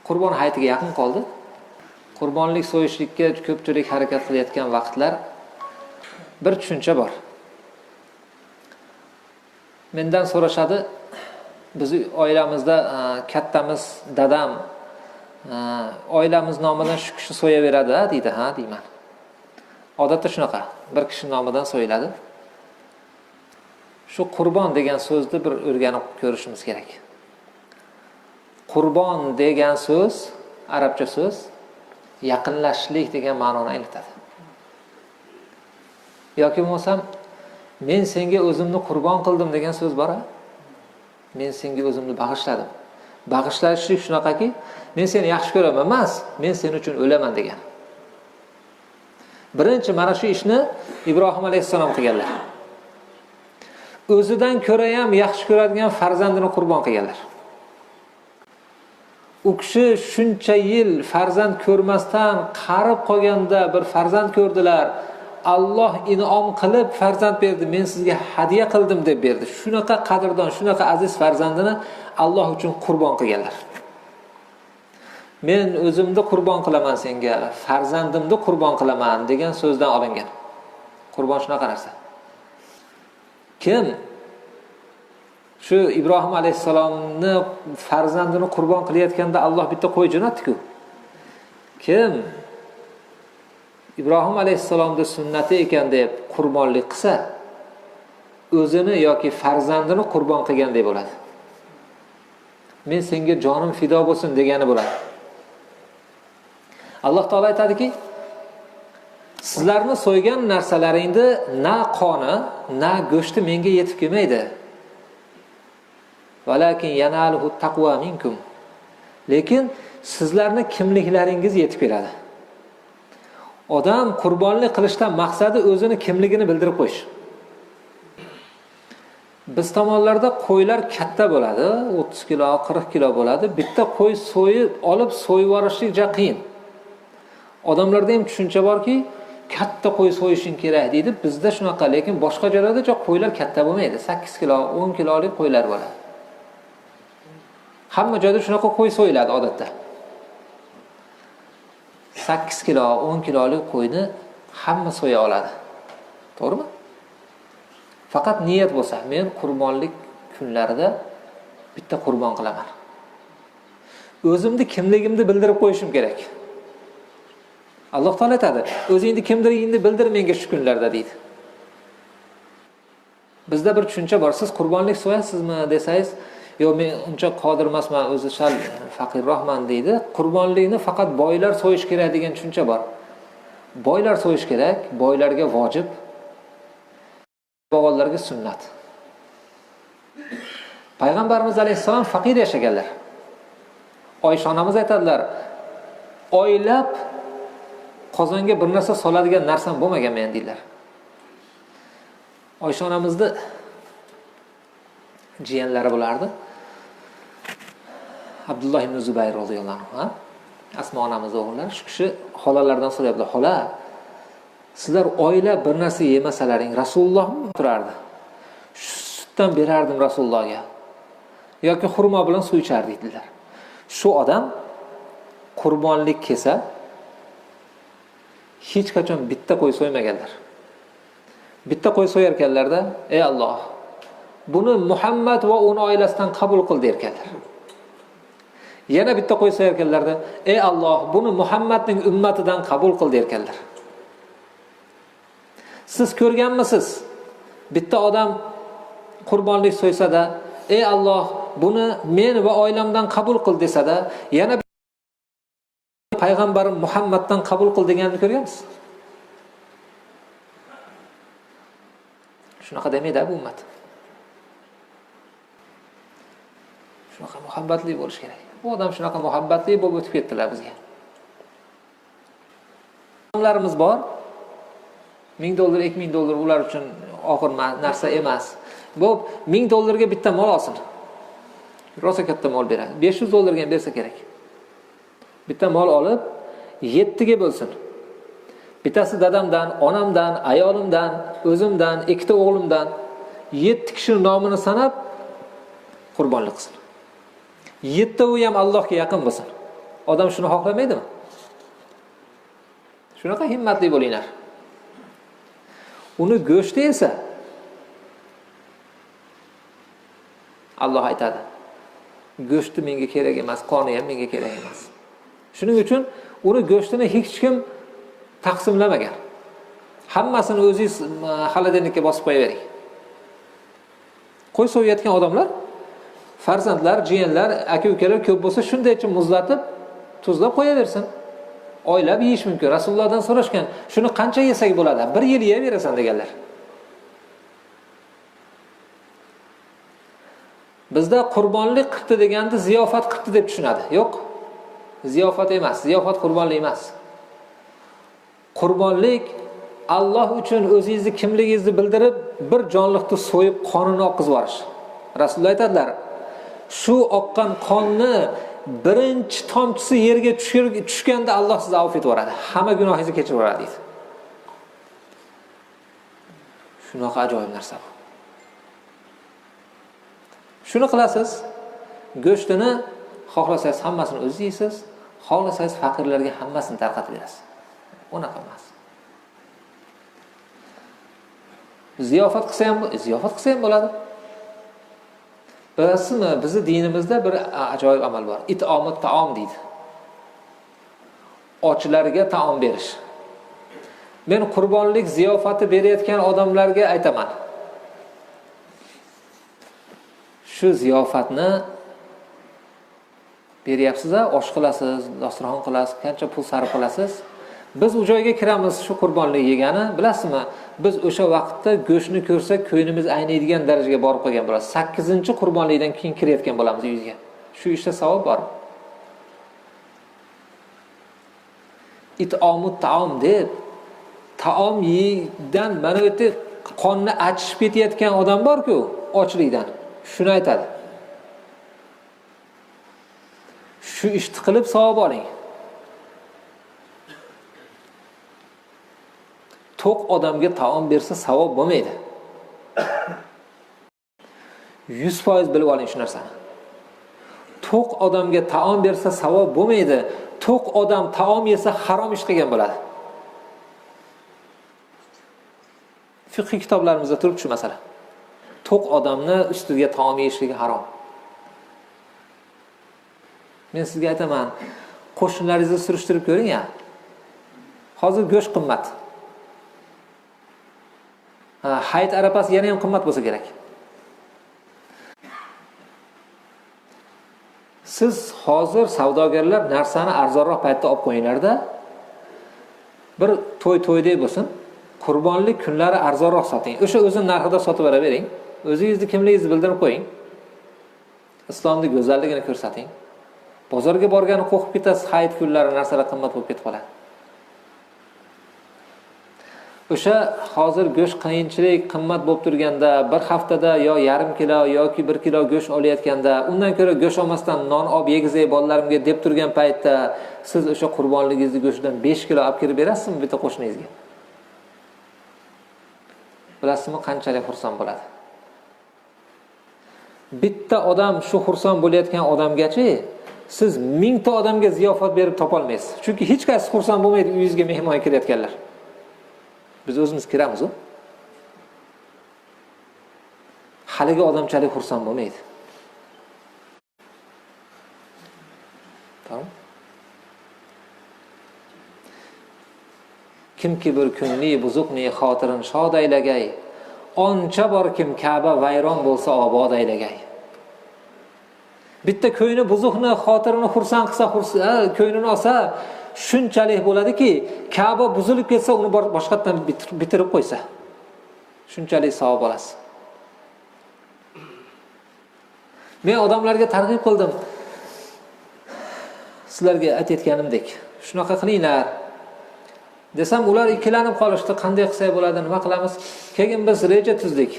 Qurbon hayitiga yaqin qoldi. Qurbonlik so'yishlikka ko'pchilik harakat qilayotgan vaqtlar bir tushuncha bor. Mendan so'rashadi, bizni oilamizda kattamiz, dadam, oilamiz nomidan shu kishi so'yaveradi, deydi. Ha, deyman. Odatda shunaqa, bir kishi nomidan so'yiladi. Shu qurbon degan so'zni bir o'rganib ko'rishimiz kerak. Qurbon degan so'z arabcha so'z, yaqinlashishlik degan ma'noni anglatadi. Yoki bo'lmasam men senga o'zimni qurbon qildim degan so'z bor-a? Men senga o'zimni bag'ishladim. Bag'ishlashlik shunaqaki, men seni yaxshi ko'raman emas, men sen uchun o'laman degan. Birinchi mana shu ishni Ibrohim alayhissalom qilganlar. O'zidan ko'ra ham yaxshi ko'radigan farzandini qurbon qilganlar. U kishi shuncha yil farzand ko'rmasdan qarib qolganda bir farzand ko'rdilar. Alloh in'om qilib farzand berdi, men sizga hadya qildim deb berdi. Shunaqa qadrdon, shunaqa aziz farzandini Alloh uchun qurbon qilganlar. Men o'zimni qurbon qilaman senga, farzandimni qurbon qilaman degan so'zdan olingan. Qurbon shunaqa narsa. Kim shu Ibrohim alayhissalomni farzandini qurbon qilayotganda Alloh bitta qo'y jo'natdi-ku. Kim Ibrohim alayhissalomning sunnati ekan deb qurbonlik qilsa, o'zini yoki farzandini qurbon qilganday bo'ladi. Men senga jonim fido bo'lsin degani bo'ladi. Alloh taolo aytadiki, sizlarni so'ygan narsalaringni na qoni, na go'shti menga yetib kelmaydi. Valakin yanaluhu taqva minkum. Lekin sizlarni kimliklaringiz yetib keladi. Odam qurbonlik qilishdan maqsadi o'zini kimligini bildirib qo'yish. Biz tomonlarda qo'ylar katta bo'ladi, 30 kilo, 40 kilo bo'ladi. Bitta qo'y so'yib olib so'yib yuborishlik juda qiyin. Odamlarda ham tushuncha borki, katta qo'y so'yishing kerak deydi. Bizda shunaqa, lekin boshqa joylarda qo'ylar katta bo'lmaydi. 8 kilo, 10 kilolik qo'ylar bo'ladi. Hamma joyda shunaqa qo'y so'yiladi odatda. 8 kilo, 10 kilolik qo'yni hamma so'ya oladi. To'g'rimi? Faqat niyat bo'lsa, men qurbonlik kunlarida bitta qurbon qilaman. O'zimni kimligimni bildirib qo'yishim kerak. Alloh taolo aytadi, o'zingni kimligingni bildir menga shu kunlarda deydi. Bizda bir tushuncha bor, siz qurbonlik so'yasizmi desangiz, yo'q men uncha qodir emasman, o'zi sal faqirroqman deydi. Qurbonlikni faqat boylar so'yish kerak degan tushuncha bor. Boylar so'yish kerak, boylarga vojib, bog'ollarga sunnat. Payg'ambarimiz alayhissalom faqir yashaganlar. Oysha onamiz aytadilar, oylab qozonga bir narsa soladigan narsam bo'lmagan men deydilar. Oysha onamizni jiyanlari bo'lardi. Abdulloh ibn Zubayr roziyallohu anhu, Asmo onamiz o'g'illari, shu kishi xolalardan so'rayaptilar, xola, sizlar oylab bir narsa yemasalaring, Rasululloh turardi. Shu sutdan berardim Rasulullohga. Yoki xurmo bilan suv ichardik dedilar. Shu odam qurbonlik kelsa, hech qachon bitta qo'y so'ymaganlar. Bitta qo'y so'yarkanlarda, ey Alloh, buni Muhammad va uni oilasidan qabul qil derkanlar. Yana bitta qo'y so'yarkanlarda, ey Alloh, buni Muhammadning ummatidan qabul qil derkanlar. Siz ko'rganmisiz? Bitta odam qurbonlik so'ysa-da, ey Alloh, buni men va oilamdan qabul qil desa-da, yana payg'ambarim Muhammaddan qabul qil deganini ko'rganmisiz? Shunaqa demaydi bu ummat. Shunaqa muhabbatli bo'lish kerak. Bu odam shunaqa muhabbatli bo'lib o'tib ketdilar bizga. Odamlarimiz bor. $1000, $2000 ular uchun og'ir narsa emas. Bu $1000 ga bitta mol olsin. Rosa katta mol beradi. $500 ga ham bersa kerak. Bitta mol olib 7 ga bo'lsin. Bittasi dadamdan, onamdan, ayolimdan, o'zimdan, ikkita o'g'limdan 7 kishining nomini sanab qurbonlik qilsin. 7 u ham Allohga yaqin bo'lsin. Odam shuni xohlamaydimi? Shunaqa himmatli bo'linglar. Uni go'shti esa Alloh aytadi, go'shti menga kerak emas, qoni ham menga kerak emas. Shuning uchun uni go'shtini hech kim taqsimlamagan. Hammasini o'zingiz xolodilnikka bosib qo'yavering. Qo'y so'yayotgan odamlar, farzandlar, jiyanlar, aka-ukalar ko'p bo'lsa, shundaycha muzlatib, tuzlab qo'yaversin. Oylab yeyish mumkin. Rasulullohdan so'rashgan, shuni qancha yesak bo'ladi? 1 yil yeyaverasan deganlar. Bizda qurbonlik qilibdi deganda ziyofat qilibdi deb tushunadi. Yo'q. Ziyofat emas, ziyofat qurbonlik emas. Qurbonlik Alloh uchun o'zingizni kimligingizni bildirib, bir jonliqni so'yib qonini oqizib yuborish. Rasululloh aytadilar, shu oqqan qonni birinchi tomchisi yerga tushganda Alloh sizni avf etib yuboradi. Hamma gunohingizni kechirib yuboradi deydi. Shunaqa ajoyib narsa bu. Shuni qilasiz, go'shtini xohlasangiz hammasini o'zingiz yeysiz, xohlasangiz faqirlarga hammasini tarqatib berasiz. Unaqa emas. Ziyofat qilsa ham, ziyofat qilsa ham bo'ladi. Bilasizmi, bizni dinimizda bir ajoyib amal bor. It'omut taom deydi. Ochlarga taom berish. Men qurbonlik ziyofati berayotgan odamlarga aytaman. Shu ziyofatni beryapsiz-a, osh qilasiz, dasturxon qilasiz, qancha pul sarf qilasiz. Biz u joyga kiramiz shu qurbonlik yegani, bilasizmi? Biz o'sha vaqtda go'shtni ko'rsak, ko'nglimiz ayniydigan darajaga borib qolgan bo'lamiz. 8-qurbonlikdan keyin kirayotgan bo'lamiz uyga. Shu ishda savob bormi? It'omut taom deb taom yedan mana bu yerda qonni achishib ketayotgan odam bor-ku, ochlikdan. Shuni aytadi. Shu ishni qilib savob oling. To'q odamga taom bersa savob bo'lmaydi. 100% bilib oling shu narsani. To'q odamga taom bersa savob bo'lmaydi. To'q odam taom yesa harom ish qilgan bo'ladi. Fiqh kitoblarimizda turibdi shu masala. To'q odamni ustiga taom yeyishligi harom. Men sizga aytaman, qo'shnilaringizni surishtirib ko'ring-a. Hozir go'sht qimmat. Hayit arafasi yana ham qimmat bo'lsa kerak. Siz hozir savdogarlar narsani arzonroq paytda olib qo'yinglarda, bir to'y-to'ydek bo'lsin, qurbonlik kunlari arzonroq soting. O'sha o'zini narxida sotib olavering. O'zingizni kimligingizni bildirib qo'ying. Islomning go'zalligini ko'rsating. Bozorga borgani qo'rqib ketasiz, hayit kunlari narsalar qimmat bo'lib ketib qoladi. O'sha hozir go'sht qiyinchilik qimmat bo'lib turganda, bir haftada yo yarim kilo yoki 1 kilo go'sht olayotganda, undan ko'ra go'sht olmasdan non olib yegizay bolalarimga deb turgan paytda siz o'sha qurbonligingizni go'shidan 5 kilo olib kirib berasizmi bitta qo'shningizga? Bilasizmi qanchalik xursand bo'ladi? Bitta odam shu xursand bo'layotgan odamgachi siz 1000 ta odamga ziyofat berib topa olmaysiz. Chunki hech qaysi xursand bo'lmaydi uyingizga mehmon kelayotganlar. Biz o'zimiz kiramiz-u. Haligi odamchalik xursand bo'lmaydi. Tamam? Kimki bir kunli buzuqni xotirin shod aylagay, oncha bor kim Ka'ba vayron bo'lsa obod aylagay. Bitta ko'ngli buzuqni xotirini xursand qilsa, ko'nglini olsa, shunchalik bo'ladiki, Ka'ba buzilib ketsa, uni boshqatdan bitirib qo'ysa, shunchalik savob olasiz. Men odamlarga targ'ib qildim. Sizlarga aytayotganimdek, shunaqa qilinglar desam, ular ikkilanib qolishdi. Qanday qilsak bo'ladi, nima qilamiz? Keyin biz reja tuzdik.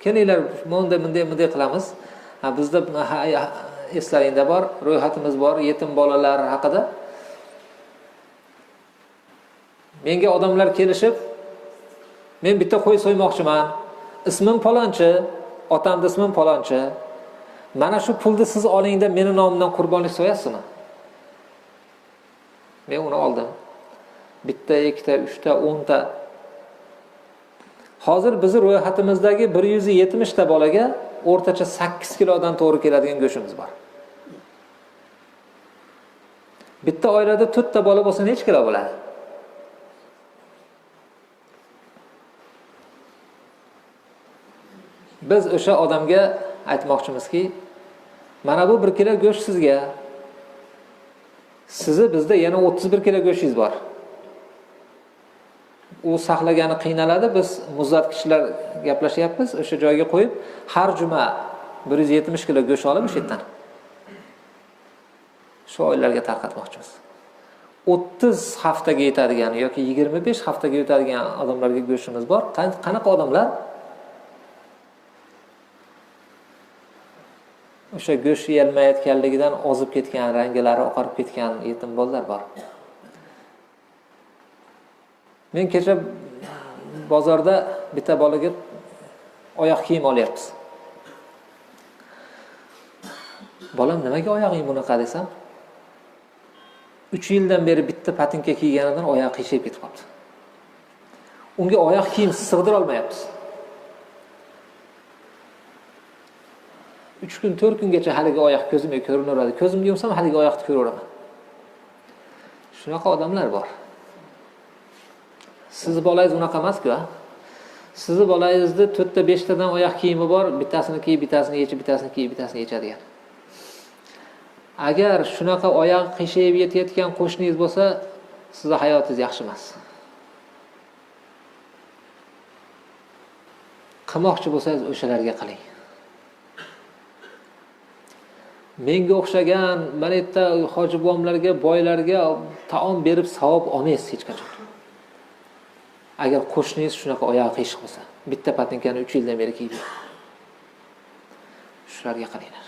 Kelinglar, bunday bunday qilamiz. Bizda eslaringda bor, ro'yxatimiz bor yetim bolalar haqida. Menga odamlar kelishib, men bitta qo'y so'ymoqchiman. Ismim palonchi, otamning ismi palonchi. Mana shu pulni siz olingda meni nomimdan qurbonlik so'yasizmi? Men uni oldim. Bitta, ikkita, uchta, 10 ta. Hozir bizni ro'yxatimizdagi 170 ta bolaga o'rtacha 8 kilodan to'g'ri keladigan go'shtimiz bor. Bitta oilada 4 ta bola bo'lsa necha kilo bo'ladi? Biz o'sha odamga aytmoqchimizki, mana bu 1 kilo go'sht sizga. Sizni bizda yana 31 kilo go'shingiz bor. U saqlagani qiynaladi. Biz muzlatgichlar gaplashyapmiz, o'sha joyga qo'yib, har juma 170 kilo go'sht olib o'sha yerdan shu oilalarga tarqatmoqchimiz. 30 haftaga yetadigan yoki 25 haftaga yetadigan odamlarga go'shtimiz bor. Qanaqa odamlar? O'sha go'sht yeyolmayotganligidan ozib ketgan, ranglari oqarib ketgan yetim bolalar bor. Men kecha bozorda bitta bolaga oyoq kiyim olyapmiz. Bolam, nimaga oyog'ing bunaqa desam, 3 yildan beri bitta patinka kiyganidan oyog'i qiyshayib ketib qoldi. Unga oyoq kiyim sig'dira olmayapmiz. 3 kun, 4 kungacha haligi oyoq ko'zimga ko'rinaveradi. Ko'zimni yumsam haligi oyoqni ko'raveraman. Shunaqa odamlar bor. Sizni bolangiz unaqa emas-ku, ha? Sizni bolangizni 4 ta 5 tadan oyoq kiyimi bor, bittasini kiyib, bittasini yechib, bittasini kiyib, bittasini yechadigan. Agar shunaqa oyoq qiyshayib yetayotgan qo'shningiz bo'lsa, sizni hayotingiz yaxshi emas. Qilmoqchi bo'lsangiz o'shalarga qiling. Menga o'xshagan mana yerda hoji buvamlarga, boylarga taom berib savob olmaysiz hech qachon. Agar qo'shningiz shunaqa oyog'i qiyshiq bo'lsa, bitta patinkani 3 yildan beri kiyib, shularga qilinglar.